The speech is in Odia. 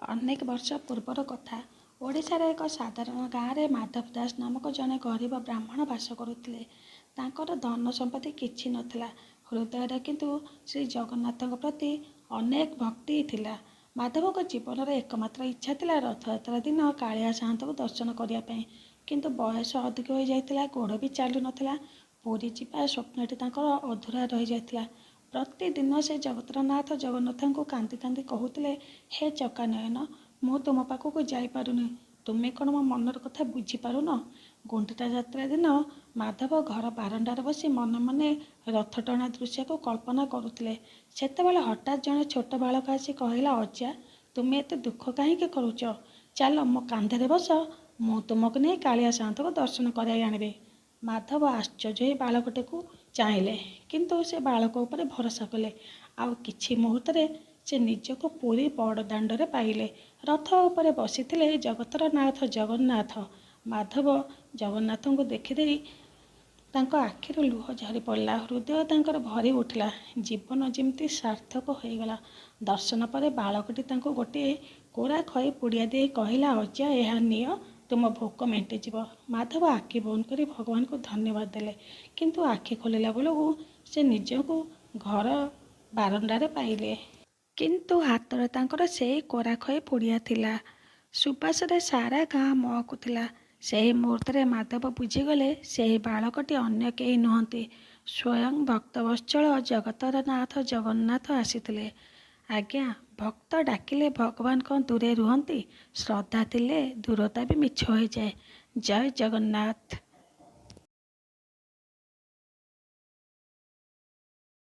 ଅନେକ ବର୍ଷ ପୂର୍ବର କଥା। ଓଡ଼ିଶାର ଏକ ସାଧାରଣ ଗାଁରେ ମାଧବ ଦାସ ନାମକ ଜଣେ ଗରିବ ବ୍ରାହ୍ମଣ ବାସ କରୁଥିଲେ। ତାଙ୍କର ଧନ ସମ୍ପତ୍ତି କିଛି ନଥିଲା, ହୃଦୟରେ କିନ୍ତୁ ଶ୍ରୀଜଗନ୍ନାଥଙ୍କ ପ୍ରତି ଅନେକ ଭକ୍ତି ଥିଲା। ମାଧବଙ୍କ ଜୀବନର ଏକମାତ୍ର ଇଚ୍ଛା ଥିଲା ରଥଯାତ୍ରା ଦିନ କାଳିଆ ସାଆନ୍ତଙ୍କୁ ଦର୍ଶନ କରିବା ପାଇଁ। କିନ୍ତୁ ବୟସ ଅଧିକ ହୋଇଯାଇଥିଲା, ଗୋଡ଼ ବି ଚାଲୁନଥିଲା। ପୁରୀ ଯିବା ସ୍ୱପ୍ନଟି ତାଙ୍କର ଅଧୁରା ରହିଯାଇଥିଲା। ପ୍ରତିଦିନ ସେ ଜଗତର ନାଥ ଜଗନ୍ନାଥଙ୍କୁ କାନ୍ଦି କାନ୍ଦି କହୁଥିଲେ, ହେ ଚକାନୟନ, ମୁଁ ତୁମ ପାଖକୁ ଯାଇପାରୁନି, ତୁମେ କ'ଣ ମୋ ମନର କଥା ବୁଝିପାରୁନ? ଗୁଣ୍ଡିଚା ଯାତ୍ରା ଦିନ ମାଧବ ଘର ବାରଣ୍ଡାରେ ବସି ମନେ ମନେ ରଥଟଣା ଦୃଶ୍ୟକୁ କଳ୍ପନା କରୁଥିଲେ। ସେତେବେଳେ ହଠାତ୍ ଜଣେ ଛୋଟ ବାଳକ ଆସି କହିଲା, ଅଜା, ତୁମେ ଏତେ ଦୁଃଖ କାହିଁକି କରୁଛ? ଚାଲ ମୋ କାନ୍ଧରେ ବସ, ମୁଁ ତୁମକୁ ନେଇ କାଳିଆ ସାଆନ୍ତଙ୍କୁ ଦର୍ଶନ କରାଇ ଆଣିବି। ମାଧବ ଆଶ୍ଚର୍ଯ୍ୟ ହୋଇ ବାଳକଟିକୁ ଚାହିଁଲେ, କିନ୍ତୁ ସେ ବାଳକ ଉପରେ ଭରସା କଲେ। ଆଉ କିଛି ମୁହୂର୍ତ୍ତରେ ସେ ନିଜକୁ ପୁରୀ ବଡ଼ଦାଣ୍ଡରେ ପାଇଲେ। ରଥ ଉପରେ ବସିଥିଲେ ଜଗତର ନାଥ ଜଗନ୍ନାଥ। ମାଧବ ଜଗନ୍ନାଥଙ୍କୁ ଦେଖିଦେଇ ତାଙ୍କ ଆଖିରୁ ଲୁହ ଝରିପଡ଼ିଲା, ହୃଦୟ ତାଙ୍କର ଭରି ଉଠିଲା, ଜୀବନ ଯେମିତି ସାର୍ଥକ ହୋଇଗଲା। ଦର୍ଶନ ପରେ ବାଳକଟି ତାଙ୍କୁ ଗୋଟିଏ କୋରା ଖଇ ପୁଡ଼ିଆ ଦେଇ କହିଲା, ଅଜା, ଏହା ନିଅ, ତୁମ ଭୋକ ମେଣ୍ଟିଯିବ। ମାଧବ ଆଖି ବନ୍ଦ କରି ଭଗବାନଙ୍କୁ ଧନ୍ୟବାଦ ଦେଲେ, କିନ୍ତୁ ଆଖି ଖୋଲିଲା ବେଳକୁ ସେ ନିଜକୁ ଘର ବାରଣ୍ଡାରେ ପାଇଲେ। କିନ୍ତୁ ହାତରେ ତାଙ୍କର ସେଇ କୋରା ଖଇ ପୁଡ଼ିଆ ଥିଲା। ସୁବାସରେ ସାରା ଗାଁ ମହକୁଥିଲା। ସେହି ମୁହୂର୍ତ୍ତରେ ମାଧବ ବୁଝିଗଲେ, ସେହି ବାଳକଟି ଅନ୍ୟ କେହି ନୁହନ୍ତି, ସ୍ୱୟଂ ଭକ୍ତବତ୍ସଳ ଜଗତର ନାଥ ଜଗନ୍ନାଥ ଆସିଥିଲେ। ଆଜ୍ଞା, ଭକ୍ତ ଡାକିଲେ ଭଗବାନ କ'ଣ ଦୂରେ ରୁହନ୍ତି? ଶ୍ରଦ୍ଧା ଥିଲେ ଦୂରତା ବି ମିଛ ହୋଇଯାଏ। ଜୟ ଜଗନ୍ନାଥ।